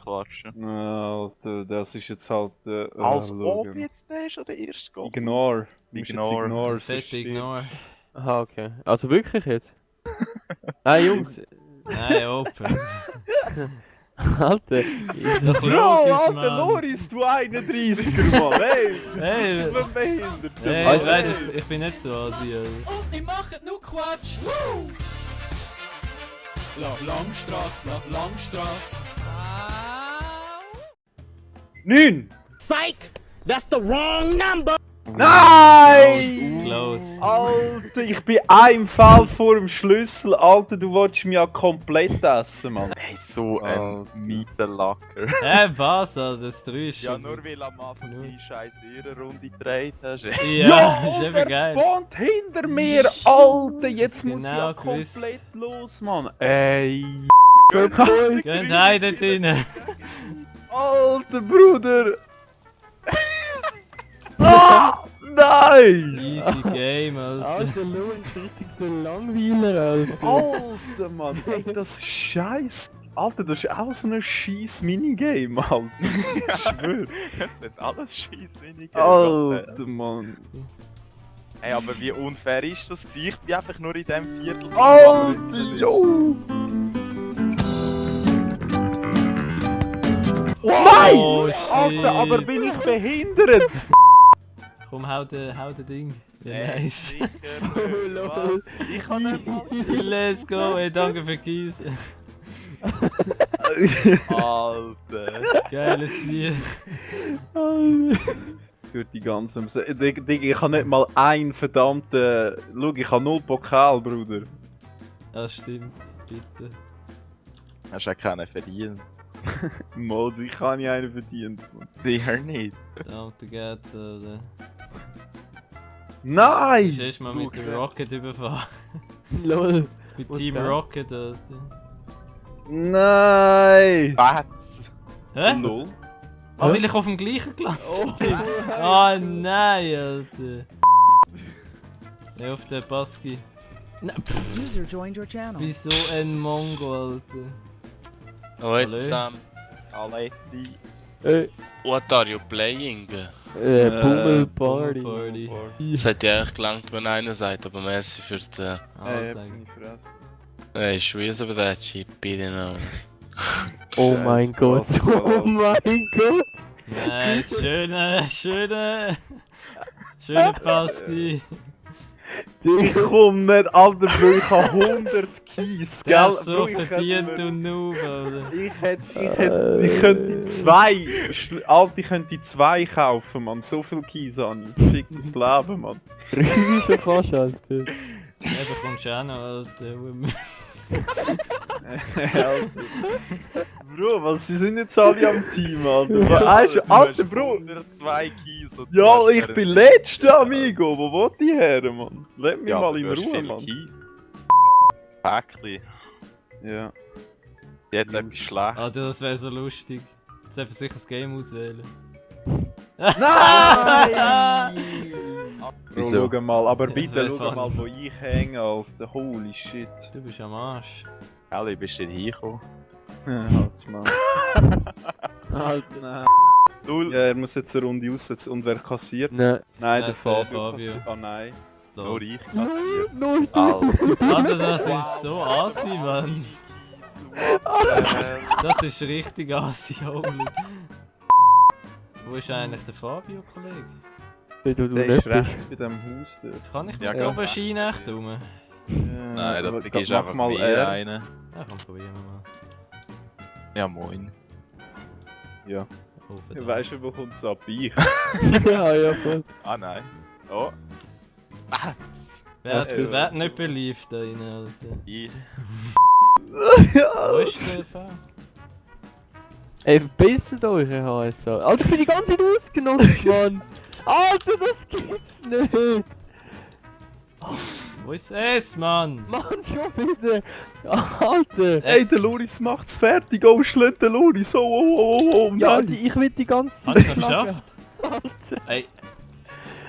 quatschen. Alter, das ist jetzt halt... Als ob schauen. jetzt der schon der erste Goal. Ignore. Du musst jetzt Ignore. Ignore. Fette Ignore. Aha, okay. Also wirklich jetzt? Ah, Jungs. Nein, open. Alter. Doch Bro, logisch, Alter, Mann. Loris, du 31er, Mann. Hey, Hey, du bist behindert. Hey, Also- weißt du, ich bin nicht so Asi. Und ich mache nur Quatsch. Langstrasse, Langstrasse. 9! Psych! That's the wrong number! Nein! Close. Alter, ich bin ein Fall vor dem Schlüssel. Alter, du wolltest mich ja komplett essen, Mann. Hey, so ein Alter. Mietenlacker. Hä, was, Alter, das 3 ist Ja, schon... nur weil am Anfang die scheiß Ehrenrunde gedreht hast. Ja, ist eben wer geil. spawnt hinter mir, Alter. Jetzt muss ich Genau ja gewusst. komplett los, Mann. Ey, Geht rein dort rein. Alter Bruder. Ah, nein! Easy Game, Alter. Alter, Louis ist richtig der Langweiler, Alter. Alter, Mann, ey, das Scheiß. Alter, das ist auch so ein scheiß Minigame, Alter. Ich schwör. Es sind alles scheiß wenige. Alter, Mann. Hey, aber wie unfair ist das? Ich bin einfach nur in diesem Viertel. Alter, jo! Nein! Oh, Alter, shit. aber bin ich behindert? Komm, hau den Ding. Ja, nice. Sicher. Was? Ich kann nicht mal. Let's go, ey, danke für Kies. Alter. Geiles Ziel. Für die ganzen... Digga, ich habe nicht mal einen verdammten... Schau, ich habe 0 Pokal, Bruder. Das stimmt, bitte. Hast ja keinen verdient. Mod, ich habe nicht einen verdient. Mann. Sicher nicht. Alter geht's, Alter. Nein! Ich erst mal mit dem Rocket überfahren. Lol. Mit Was Team dann? Rocket, Alter. Nein! Bats. Hä? Lol. Ah, weil ich auf dem gleichen gelandet bin. Ah, nein, Alter. Ja, auf der Baski. Nein, User joined your channel. wieso ein Mongo, Alter? Alright, Hallo? Sam. Aletti. What are you playing? Bummel Party. Party. Es hat ja echt gelangt, wenn einer sagt, aber merci für die... Ansagen. Hey, Schweiz aber der Chip, bitte noch. Oh mein Gott. Oh mein Gott. Nice, schöne Baski. Ich komm nicht, Alter, Bro, ich habe 100 Keys, gell? Der ist so Bro, ich verdient, hätte- du Noob, Alter. ich könnte 2, Alter, ich könnte 2 kaufen, Mann. So viel Keys an. Fick das Leben, Mann. Wieso kannst du als Bild? Ja, da kommst du auch noch, Alter. Alter. Bro, was, sie sind jetzt alle am Team, Alter. Alter, Bro. 102 Keys. und du Ja, hast ich per- bin letzter, Amigo. Wo wollt ihr her, Mann? Lass mich Ja, mal aber in du hast Ruhe, viele Mann. Keys. Päckli. Ja. Jetzt etwas Schlechtes. Alter, das wäre so lustig. Jetzt einfach sich ein Game auswählen. Nein! Wieso? Schau mal, aber Ja, bitte das wär schau mal, funny. wo ich hänge, Alter. Holy shit. Du bist am Arsch. Elli, bist du hier hingekommen? Halt's mal. Alter. Nein. Null. Ja, er muss jetzt eine Runde aussetzen. Und wer kassiert? Nein. Nein, Ja, der der Fabio. Fabio. kassiert. Ah nein. Nur ich kassiert. Nein. Alter. Alter, das ist so assi, Mann. Das ist richtig assi, holy. Wo ist eigentlich der Fabio, Kollege? Wenn du Der nicht ist bist. rechts bei dem Haus dort. Kann ich Ja, mit geh oben rechts. Ski echt rum? Ja, Nein, aber da gehst du mach einfach mal mal R. rein. komm, probieren wir mal. Ja, moin. Ja. Oh, Du verdammt. weißt du, wo kommt es ab? Ich. Ja, voll. Ah, nein. Oh. Bats. Wer hat nicht beliebt da rein, Alter? Ich. Wo ist der Fall? Ey, verbessert euch, HSA. Alter, ich bin die ganze Zeit ausgenommen, Mann. Alter, das gibt's nicht. Wo ist es, Mann? Mann, schon wieder. Alter. Ey, der Loris macht's fertig. Oh, schlägt der Loris. Oh, Ja, nein. Alter, ich will die ganze Zeit Hat es noch schlagen. geschafft? Alter. Ey,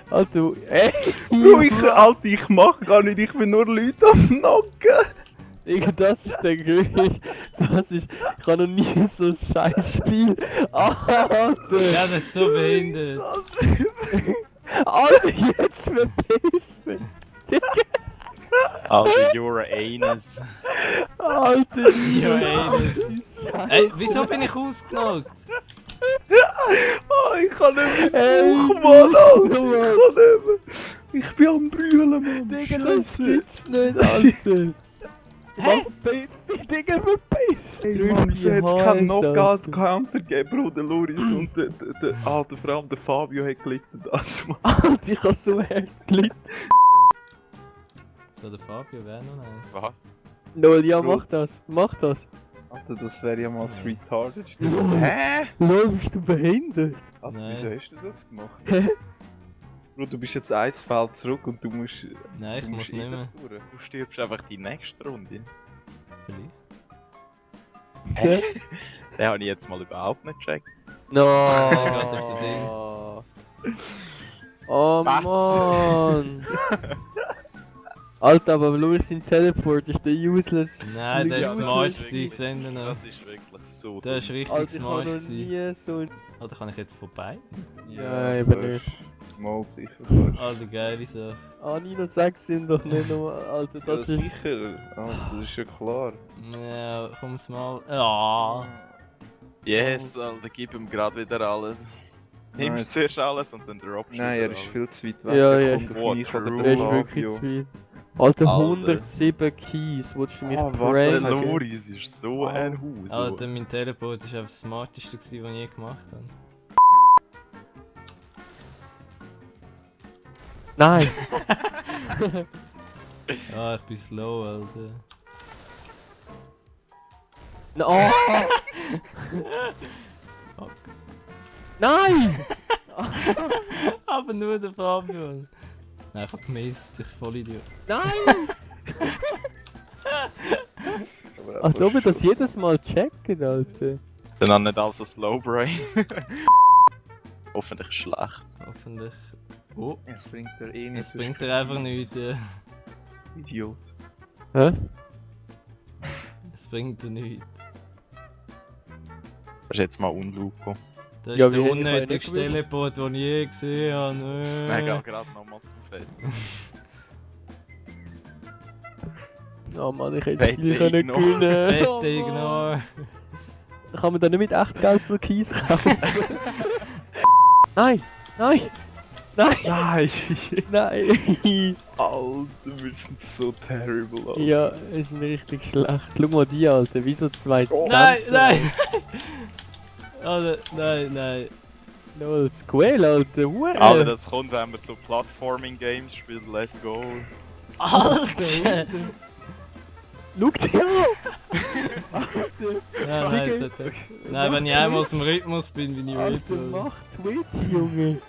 Alter, ey. Bro, Alter, ich mach gar nicht. Ich bin nur Leute am Nacken. Digga, das ist der Grund. Das ist. Ich habe noch nie so ein scheiß Spiel. Alter! Ja, das ist so behindert. Alter, jetzt verpissen! Alter, you're a anus. Alter, Ja, ey, Ey, wieso bin ich ausgenockt? Oh, ich kann nicht mehr. Ey, Mann, Alter, ich kann nicht mehr. Ich bin am Brüllen, Mann. Digga, das gibt's nicht, Alter! Hä? Digga, verpiss! Ey, Mann, wieso hat es keinen Knockout-Counter gegeben, Bro? Der Loris und Alter, vor allem der Fabio hat gelitten, das, Mann. Alter, ich hab so hart gelitten. So, der Fabio wäre noch nice. Was? Lol, ja, Bro. mach das, mach das. Alter, das wäre ja mal das retarded. Hä? Lol, bist du behindert? Alter, Nein. wieso hast du das gemacht? Hä? Bro, du bist jetzt ein Feld zurück und du musst... Nein, ich du muss musst nicht mehr. durch. Du stirbst einfach die nächste Runde. Vielleicht. Hä? Den habe ich jetzt mal überhaupt nicht gecheckt. No! geht auf den Ding. Oh Was? Mann! Alter, aber Louis sein Teleport ist der useless. Nein, der Ja, ist das smart ist gewesen, wirklich- gesehen noch. Das ist wirklich so Der ist dumm. richtig Alter, ich smart hab noch gewesen. nie so ein... Alter, kann ich jetzt vorbei? Ja, eben nicht. Mal sicher. fast. Alter, geile Sache. Ah, Nino, sag's ihm doch nicht nochmal, Alter, Ja, das ist... sicher. Alter, das ist ja klar. Ja, komm's mal. Ja. Yes, Alter, gib ihm gerade wieder alles. Nimmst Nein. zuerst alles und dann droppst du Nein, wieder er ist alles. viel zu weit weg. Ja, er ja, kommt ist- auf mich oder true. Der ist der wirklich Fabio. zu viel. Alter, Alter. 107 Keys, willst du mich Ah, warte, Der das pranken? heißt- Loris ist so ein Haus. Alter, mein Teleport ist einfach das smarteste gewesen, was ich je gemacht habe. Nein! Ah, ich bin slow, Alter. Oh! Fuck. Nein! Aber nur der Fabio. Nein, ich hab gemisst, ich voll Idiot. Nein! Aber Als ob wir das fast jedes Mal checken, Alter. Dann auch nicht also Slow Brain. Hoffentlich schlecht. Hoffentlich. Oh, schon. Es bringt dir eh nichts. es bringt dir einfach nichts. Idiot. Hä? Es bringt dir nichts. Das ist jetzt mal Unluco. Das Ja, ist wie der hätte ich unnötigste nicht gewusst? Teleport, den ich je gesehen habe. Nein, geh gerade nochmal zum Fett. Oh Mann, ich hätte das Fette Spiel können Ignore. gewinnen. Fette Oh Mann. Ignore. Kann man da nicht mit echt Geld so Keys kaufen? Nein! Nein! Nein! Nein! Nein! Alter, wir sind so terrible, Alter. Ja, ist richtig schlecht. Schau mal die, Alter. Wieso zwei Nein, Tänzer? nein! Alter, nein, nein. No, Squall, Alter. Hure! Alter, das kommt, wenn man so Plattforming-Games spielt. Let's go. Alter! Schau dir an! Nein, nein, nein, wenn ich einmal aus dem Rhythmus bin, bin ich Alter, Rhythmus. mach Twitch, Junge!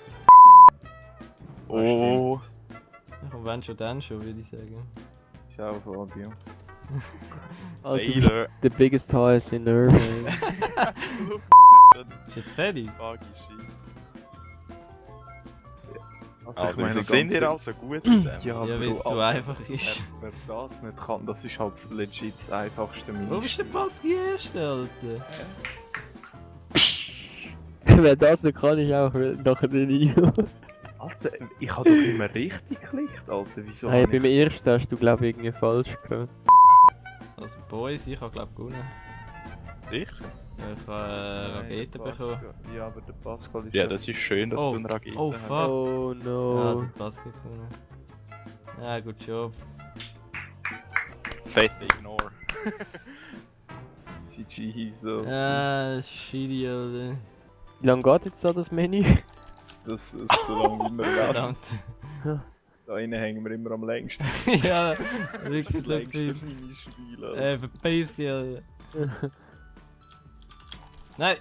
Oh. Und wenn schon, dann schon, würde ich sagen. Ciao, Fabio. Alter, du bist Taylor. the biggest highest in Urban. Ist jetzt fertig? Fucking shit. Also, Alter, wieso sind ihr also gut Ja, mit dem? Ja, weil Bro, es zu Alter, einfach ist. Wer das nicht kann, das ist halt legit das einfachste Wo bist der Minispiel. Baski erste, Alter? Wer das nicht kann, ist auch nachher der Nino. Alter, ich habe doch immer richtig geklickt, Alter. Wieso Hey, hab beim ersten hast du, glaube ich, irgendwie falsch gehört. Also Boys, ich habe glaube gewonnen. Sicher? Ja, ich habe Raketen bekommen. Ja, aber der Pascal ist Ja, das ist schön, dass Oh. du eine Rakete Oh hast. fuck. Oh Ja, no. der Baski gewonnen. Ja, gut Job. Fette Ignore. GG, so. Ja, shitty, Alter. Wie lange geht jetzt da das Menü? Das ist so lange wie wir werden. Verdammt. Da innen hängen wir immer am längsten. Ja, Das wirklich so längste viel. Minispiel, Alter. Verpiss dich, Alter. Nein!